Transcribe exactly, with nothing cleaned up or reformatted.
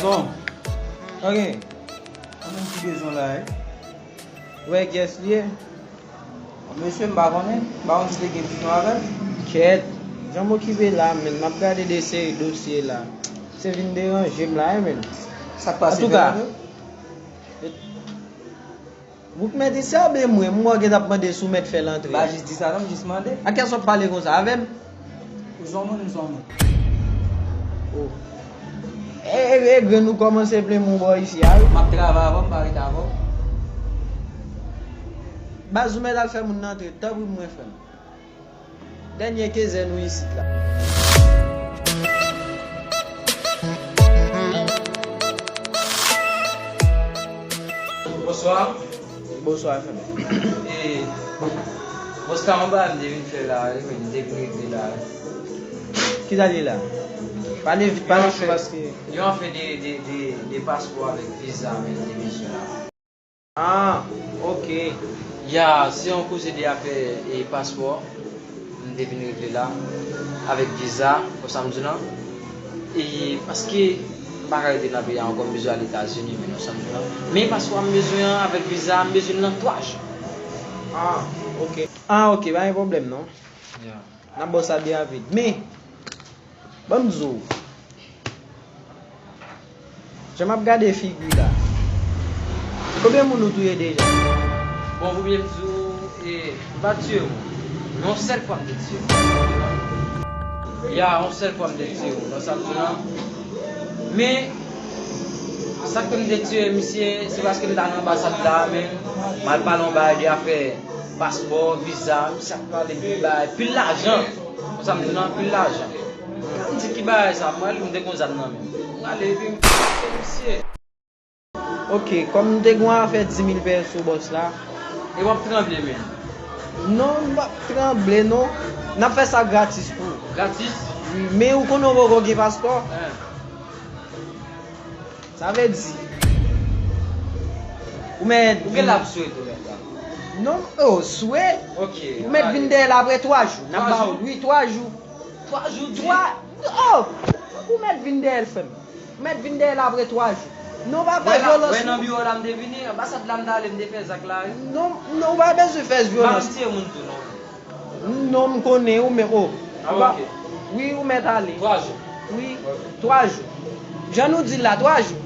Bon. Ok. Mwen menm ki bezwen la, wi. Wè, kiyès li ye? Mesye, m pa konnen. M pa konn si te gen disyon avè l. Kèt, jan m okipe la, menn, m ap gade de seri dosye la. Se vin deranje m la, wi, menn. Sa k pase, Fernando? Antouka, ou k mèt isi a oubyen mwen? M wè w gentan ap mande si w mèt fè l antre. M pa jis di sa non, m jis mande. A kiyès w ap pale konsa, avè m? Ou se yon moun, m se yon moun. Oh. E, e, e grenn ou kòmanse plen moun bò isi a, wi. M ap travay avè w, m pa rete avè w. Baz, ou mèt al fè moun nan antre, tanpri mwen, frè m. Dènye kenzen nou isit la. Bonswa. Bonswa, frè m. E, bòs la, yon bagay m te vin fè la, wi, men m te vin regle la, wi. Kisa l ye la? Pale vit, pale cho, paske yon afè de, de, de, de paspò avèk viza, men m te bezwen la. Ah, ok. Ya, se yon koze de afè e paspò. M te vin regle la. Avèk viza, konsa m di w lan. E paske m pa ka rete nan peyi a ankò, m bezwen al Etazini, men konsa m di w lan. Men paspò a m bezwen an, avèk viza a, m bezwen l nan twa jou. Ah, ok. Ah, ok, pa gen pwoblèm non. Ya. N ap ba w sa byen rapid. Men, ban m di w, jan m ap gade figi w la, konbyen moun ou touye deja? Bon, pou byen m di w, e, m pa tiye moun. Men yon sèl fwa m te tiye moun. Ya, yon sèl fwa m te tiye moun. Nan sa m di w lan. Men, sa k fè m te tiye misye, se paske m t al nan anbasad la, men m al pale yon bagay de afè paspò, viza, misye ap pale de bagay, pil lajan. Konsa m di w lan, pil lajan. Mwen di ki bagay sa, mwen li m te gon zam nan men m. Mwen ale epi m frape misye. Ok, kòm m te gon afè di mil pèso bòs la. E w ap tranble men. Non, m p ap tranble non. N ap fè sa gratis pou ou. Gratis? Wi, men ou konnen w poko gen paspò. Hein. Sa vle di, ou mèt. Ou gen vin la ap swe tou mèt la. Non, oh, swe. Ok. Ou mèt vin dèyè l apre twa jou. N ap ba ou, wi, twa jou. Twa jou di. Twa, oh, ou mèt vin dèyè l, frè m. Ou mèt vin dèyè l apre twa jou. Non, pa fè vyolans non. Wè nan biwo la m te vini, anbasad la m t ale, m te fè zak la, wi. Non, non, ou pa bezwen fè vyolans. M pa konn tiye moun tou non. Non, m konnen ou, men oh. Ah, ok. Wi, ou mèt ale. Twa jou. Wi, twa jou. Jan nou di l la, twa jou.